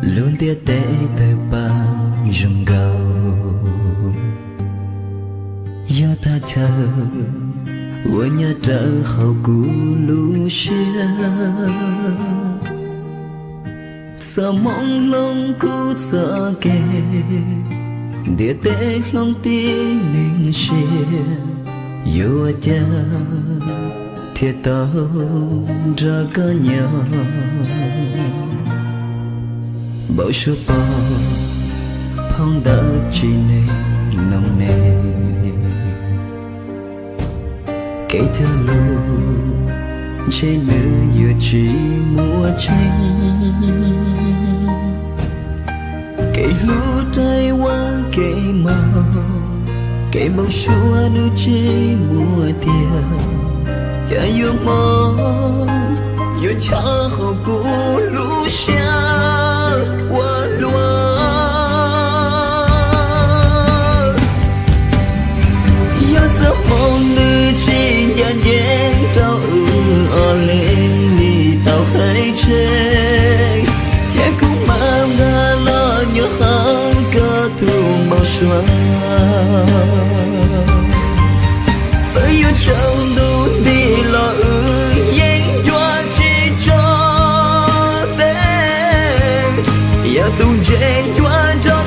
Lub ntiaj teb tawg paj zoo nkaus, yog thaj chaw uas nyob rawv hauv kuv lub siab. Txoj hmoov hloov kuv txoj kev, ntiaj teb hloov tib neeg siab, yuav ua cas thiaj tau nrog koj nyob. Npau suav pom phau ntawv tsis neeg noo ne, kev cog lus ntshe nws yuav tsis muaj tseeb. Kev hlub raws ua kev mob, kev npau suav nws tsis muaj tiag. Cas yuav mob yuav ncho hauv kuv lub siab ua luaj. Yog txoj hmoov nws tsis ncaj ncees rau wb, ob leeg li tau hais tseg, thiab kuv mam nqa los nyob hauv koj tus npau suav. Txawm yuav tsaus ntuj nti los wb yeej yuav tsis tso teg, yog tus ntse yuav nrog